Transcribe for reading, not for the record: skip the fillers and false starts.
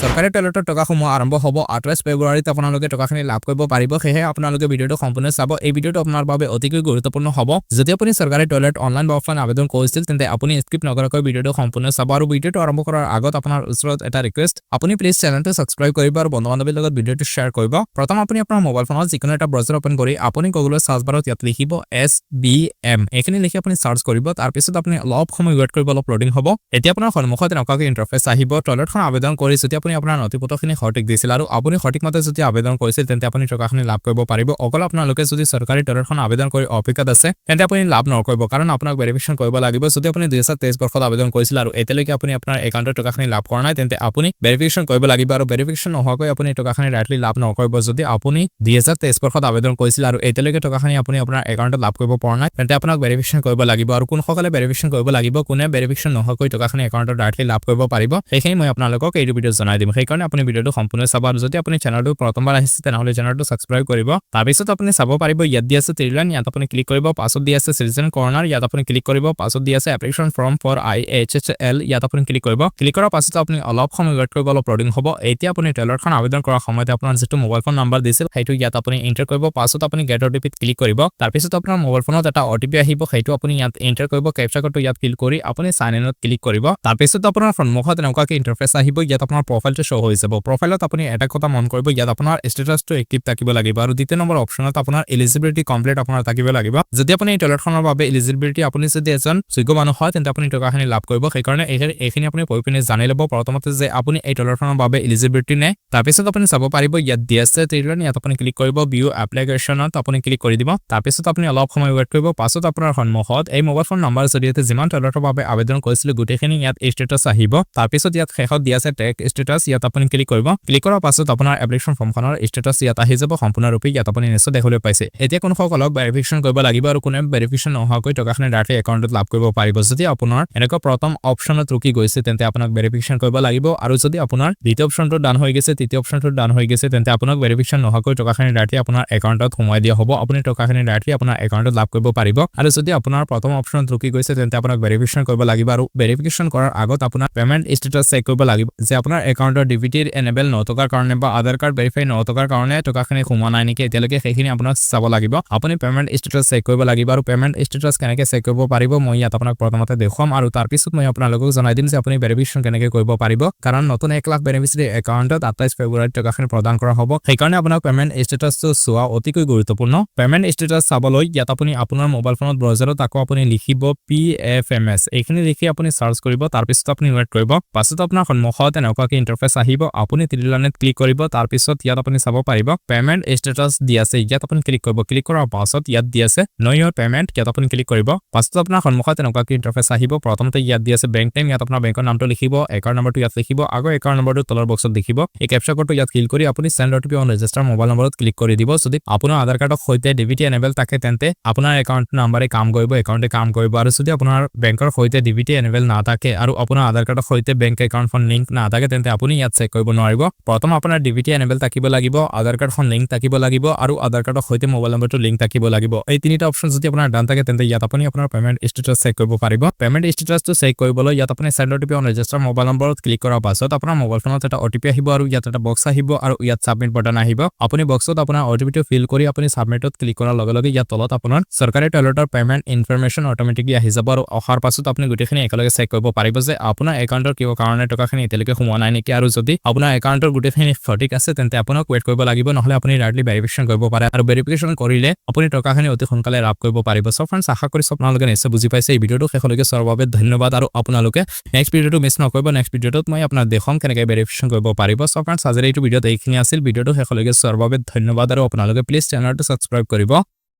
চৰকাৰী টয়লেটৰ টকা সোমোৱা আৰম্ভ হ'ব। 28 ফেব্ৰুৱাৰীত আপোনালোকে টকাখিনি লাভ কৰিব পাৰিব। সেয়েহে আপোনালোকে ভিডিঅ'টো সম্পূৰ্ণ চাব। এই ভিডিঅ'টো আপোনাৰ বাবে অতিকৈ গুৰুত্বপূৰ্ণ হ'ব। যদি আপুনি চৰকাৰী টয়লেট অনলাইন বা অফলাইন আবেদন কৰিছিল, তেন্তে আপুনি স্কিপ নকৰাকৈ ভিডিঅ'টো সম্পূৰ্ণ চাব। আৰু ভিডিঅ'টো আৰম্ভ কৰাৰ আগত আপোনাৰ ওচৰত এটা ৰিকুৱেষ্ট, আপুনি প্লিজ চেনেলটো ছাবস্ক্ৰাইব কৰিব আৰু বন্ধু বান্ধৱীৰ লগত ভিডিঅ'টো শ্বেয়াৰ কৰিব। প্ৰথম আপুনি আপোনাৰ মোবাইল ফোনত যিকোনো এটা ব্ৰাউজাৰ অপেন কৰি আপুনি গুগলৰ চাৰ্চ বাৰত ইয়াত লিখিব এছ বি এম। এইখিনি লিখি আপুনি চাৰ্চ কৰিব। তাৰপিছত আপুনি অলপ সময় ৱেইট কৰিব, অলপ লোডিং হ'ব। এতিয়া আপোনাৰ সন্মুখত এনেকুৱাকৈ ইণ্টাৰফেচ আহিব। টয়লেটখন আবেদন কৰি যদি আপুনি আপোনাৰ নথি পত্ৰখিনি সঠিক দিছিল আৰু আপুনি সঠিক মতে যদি আবেদন কৰিছিল, তেন্তে আপুনি টকাখিনি লাভ কৰিব পাৰিব। অকল আপোনালোকে যদি চৰকাৰী টয়লেটখন আবেদন কৰি অপেক্ষাত আছে, তেন্তে আপুনি লাভ নকৰিব, কাৰণ আপোনাক ভেৰিফিকেশ্যন কৰিব লাগিব। যদি আপুনি 2023 বৰ্ষত আবেদন কৰিছিল আৰু এতিয়ালৈকে আপুনি আপোনাৰ একাউণ্টৰ টকাখিনি লাভ কৰা নাই, তেন্তে আপুনি ভেৰিফিকেশ্যন কৰিব লাগিব আৰু ভেৰিফিকেশ্যন নোহোৱাকৈ আপুনি টকাখিনি ডাইৰেক্টলি লাভ নকৰিব। যদি আপুনি 2023 বৰ্ষত আবেদন কৰিছিল আৰু এতিয়ালৈকে টকাখিনি আপুনি আপোনাৰ একাউণ্টত লাভ কৰিব পৰা নাই, তেন্তে আপোনাক ভেৰিফিকেশ্যন কৰিব লাগিব। আৰু কোনসকলে ভেৰিফিকেশ্যন কৰিব লাগিব, কোনে ভেৰিফিকেশ্যন নোহোৱাকৈ টকাখিনি একাউণ্টত ডাইৰেক্টলি লাভ কৰিব পাৰিব, সেইখিনি মই আপোনালোকক এইটো ভিডিঅ'ত জনাই দিম। সেইকাৰণে আপুনি ভিডিঅ'টো সম্পূৰ্ণ চাব। আৰু যদি আপুনি চেনেলটো প্ৰথমবাৰ আহিছে, তেনেহ'লে চেনেলটো ছাবস্ক্ৰাইব কৰিব। তাৰপিছত আপুনি চাব পাৰিব, ইয়াত দি আছে থ্ৰী লাইন, ইয়াত আপুনি ক্লিক কৰিব। পাছত দি আছে চিটিজেন কৰ্ণাৰ, ইয়াত আপুনি ক্লিক কৰিব। পাছত দি আছে এপ্লিকেশ্যন ফৰ্ম ফৰ আইএইচএইচএল, ইয়াত আপুনি ক্লিক কৰিব। ক্লিক কৰাৰ পাছত আপুনি অলপ সময় ৱেইট কৰিব, অলপ লোডিং হ'ব। এতিয়া আপুনি টয়লেটখন আবেদন কৰাৰ সময়তে আপোনাৰ যিটো মোবাইল ফোন নাম্বাৰ দিছিল, সেইটো ইয়াত আপুনি এণ্টাৰ কৰিব। পাছত আপুনি গেট অ'টিপিত ক্লিক কৰিব। তাৰপিছত আপোনাৰ মোবাইল ফোনত এটা অ'টিপি আহিব, সেইটো আপুনি ইয়াত এণ্টাৰ কৰিব। কেপচা কোডটো ইয়াত ফিল কৰি আপুনি চাইন ইনত ক্লিক কৰিব। তাৰপিছত আপোনাৰ সন্মুখত এনেকুৱাকৈ ইণ্টাৰফেচ আহিব। ইয়াত আপোনাৰ প্ৰফাইলটো শ্ব' হৈ যাব। প্ৰফাইলত আপুনি এটা কথা মন কৰিব, ইয়াত আপোনাৰ ষ্টেটাছটো এক্টিভ থাকিব লাগিব আৰু দ্বিতীয় নম্বৰ অপশ্যনত আপোনাৰ এলিজিবিলিটি কমপ্লিট আপোনাৰ থাকিব লাগিব। যদি আপুনি এই টয়লেটখনৰ বাবে এলিজিবিলিটি, আপুনি যদি এজন যোগ্য মানুহ হয়, তেন্তে আপুনি টকাখিনি লাভ কৰিব। সেইকাৰণে এইখিনি আপুনি পঢ়ি পিনে জানি ল'ব প্ৰথমতে যে আপুনি এই টয়লেটখনৰ বাবে এলিজিবিলিটি নে। তাৰপিছত আপুনি চাব পাৰিব, ইয়াত দি আছে থ্ৰী লাইন, ইয়াত আপুনি ক্লিক কৰিব। ভিউ এপ্লিকেশ্যনত আপুনি ক্লিক কৰি দিব। তাৰপিছত আপুনি অলপ সময় ৱেইট কৰিব। পাছত আপোনাৰ সন্মুখত এই মোবাইল ফোন নম্বৰ জৰিয়তে যিমান টয়লেটৰ বাবে আবেদন কৰিছিলোঁ, গোটেইখিনি ইয়াত ষ্টেটাছ আহিব। তাৰপিছত ইয়াত শেষত দিয়া আছে ট্ৰেক ষ্টেটাছ, ইয়াত আপুনি ক্লিক কৰিব। ক্লিক কৰাৰ পাছত আপোনাৰ এপ্লিকেশ্যন ফৰ্মখনৰ ষ্টেটাছ ইয়াত আহি যাব সম্পূৰ্ণৰূপে। ইয়াত আপুনি নিশ্চয় দেখিবলৈ পাইছে। এতিয়া কোনসকলক ভেৰিফিকেশ্যন কৰিব লাগিব আৰু কোনে ভেৰিফিকেশ্যন নোহোৱাকৈ টকাখিনি ডাইৰেক্টলি একাউণ্টত লাভ কৰিব পাৰিব? যদি আপোনাৰ এনেকুৱা প্ৰথম অপশ্যনত ৰখি গৈছে, তেন্তে আপোনাক ভেৰিফিকেশ্যন কৰিব লাগিব। আৰু যদি আপোনাৰ দ্বিতীয় অপশ্যনটো ডান হৈ গৈছে, তৃতীয় অপশ্যনটো ডান হৈ গৈছে, তেন্তে আপোনাক ভেৰিফিকেশ্যন নোহোৱাকৈ টকাখিনি ডাইৰেক্টলি আপোনাৰ একাউণ্টত সোমাই দিয়া হ'ব। আপুনি টকাখিনি ডাইৰেক্টলি আপোনাৰ একাউণ্টত লাভ কৰিব পাৰিব। আৰু যদি আপোনাৰ প্ৰথম অপশ্যনত ৰখি গৈছে, তেন্তে আপোনাক ভেৰিফিকেশ্যন কৰিব লাগিব। আৰু ভেৰিফিকেশ্যন কৰাৰ আগত আপোনাৰ পেমেণ্ট ষ্টেটাছ চেক কৰিব লাগিব যে আপোনাৰ একাউণ্টৰ ডিবিটিৰ এনেবেল নথকাৰ কাৰণে বা আধাৰ কাৰ্ড ভেৰিফাই নথকাৰ কাৰণে টকাখিনি সোমোৱা নাই নেকি এতিয়ালৈকে, সেইখিনি আপোনাক চাব লাগিব। আপুনি পেমেণ্ট ষ্টেটাছ চেক কৰিব লাগিব। আৰু পেমেণ্ট ষ্টেটাছ কেনেকৈ চেক কৰিব পাৰিব, মই ইয়াত আপোনাক প্ৰথমতে দেখুৱাম আৰু তাৰপিছত মই আপোনালোকক জনাই দিম যে আপুনি ভেৰিফিকেশ্যন কেনেকৈ কৰিব পাৰিব। কাৰণ নতুন 1 লাখ বেনিফিচিয়াৰী একাউণ্টত 28 ফেব্ৰুৱাৰীত টকাখিনি প্ৰদান কৰা হ'ব। সেইকাৰণে আপোনাক পেমেণ্ট ষ্টেটাছটো চোৱা অতিকৈ গুৰুত্বপূৰ্ণ। পেমেণ্ট ষ্টেটাছ চাবলৈ ইয়াত আপুনি আপোনাৰ মোবাইল ফোনত ব্ৰাউজাৰত আকৌ আপুনি লিখিব পিএফএমএছ। এইখিনি লিখি আপুনি চাৰ্চ কৰিব। তাৰপিছত আপুনি ৱেইট কৰিব। পাছত আপোনাৰ সন্মুখত এনেকুৱাকৈ ইণ্টাৰফেচ আহিব। আপুনি থ্ৰী লাইনত ক্লিক কৰিব। তাৰপিছত ইয়াত আপুনি চাব পাৰিব, পেমেণ্ট ষ্টেটাছ দি আছে, ইয়াত আপুনি ক্লিক কৰিব। ক্লিক কৰাৰ পাছত ইয়াত দি আছে ন' ইয়ৰ পেমেণ্ট, ইয়াত আপুনি ক্লিক কৰিব। পাছত আপোনাৰ সন্মুখত এনেকুৱাকৈ ইণ্টাৰফেচ আহিব। প্ৰথমতে ইয়াত দি আছে বেংক নেম, ইয়াত আপোনাৰ বেংকৰ নামটো লিখিব, একাউণ্ট নম্বৰটো ইয়াত লিখিব, আগৰ একাউণ্ট নম্বৰটো তলৰ বক্সত লিখিব। এই কেপচা কোডটো ইয়াত ফিল কৰি আপুনি send OTP on register mobile নম্বৰত ক্লিক কৰি দিব। যদি আপোনাৰ আধাৰ কাৰ্ডৰ সৈতে ডিবিটি এনেবেল থাকে, তেন্তে আপোনাৰ একাউণ্ট নাম্বাৰে কাম কৰিব, একাউণ্টে কাম কৰিব। আৰু যদি আপোনাৰ বেংকৰ সৈতে ডিবিটি এনেবেল নাথাকে আৰু আপোনাৰ আধাৰ কাৰ্ডৰ সৈতে বেংক একাউণ্টখন লিংক নাথাকে, তেন্তে আপুনি ইয়াত চেক কৰিব নোৱাৰিব। প্ৰথম আপোনাৰ ডিবিটি এনেবেল থাকিব লাগিব, আধাৰ কাৰ্ডখন লিংক থাকিব লাগিব আৰু আধাৰ কাৰ্ডৰ সৈতে মোবাইল নম্বৰটো লিংক থাকিব লাগিব। এই তিনিটা অপশ্যন যদি আপোনাৰ ডান থাকে, তেন্তে ইয়াত আপুনি আপোনাৰ পেমেণ্ট ষ্টেটাছ চেক কৰিব পাৰিব। পেমেণ্ট ষ্টেটাছটো চেক কৰিবলৈ ইয়াত আপুনি send OTP on register mobile নম্বৰত ক্লিক কৰাৰ পাছত আপোনাৰ মোবাইল ফোনত এটা অ'টিপি আহিব আৰু ইয়াত এটা বক্স আহিব আৰু ইয়াত ছাবমিট বাটন আহিব। আপুনি বক্সত আপোনাৰ অ'টিপিটো ফিল কৰি আপুনি ছাবমিটত ক্লিক কৰাৰ লগে লগে ইয়াত তলত আপোনাৰ চৰকাৰী টয়লেটৰ পেমেণ্ট ইনফৰমেশ্যন অট'মেটিকলি আহি যাব। আৰু অহাৰ পাছত আপুনি গোটেইখিনি একেলগে চেক কৰিব পাৰিব যে আপোনাৰ একাউণ্টৰ কিবা কাৰণে টকাখিনি এতিয়ালৈকে সোমোৱা নাই নেকি। আৰু যদি আপোনাৰ একাউণ্টৰ গোটেইখিনি সঠিক আছে, তেন্তে আপোনাক ৱেইট কৰিব লাগিব, নহ'লে আপুনি ডাইৰেক্টলি ভেৰিফিকেশ্যন কৰিব পাৰে আৰু ভেৰিফিকেশ্যন কৰিলে আপুনি টকাখিনি অতি সোনকালে লাভ কৰিব পাৰিব। চ' ফ্ৰেণ্ডছ, আশা কৰিছোঁ আপোনালোকে নিশ্চয় বুজি পাইছে। এই ভিডিঅ'টো শেষলৈকে চোৱাৰ বাবে ধন্যবাদ আৰু আপোনালোকে নেক্সট ভিডিঅ'টো মিছ নকৰিব। নেক্সট ভিডিঅ'টোত মই আপোনাক দেখুৱাম কেনেকৈ ভেৰিফিকেশ্যন কৰিব পাৰিব। চ' ফ্ৰেণ্ডছ, আজিৰ এইটো ভিডিঅ'ত এইখিনি আছিল। ভিডিঅ'টো শেষলৈকে চোৱাৰ বাবে ধন্যবাদ আৰু আপোনালোকে প্লিজ চেনেলটো ছাবস্ক্ৰাইব কৰিব।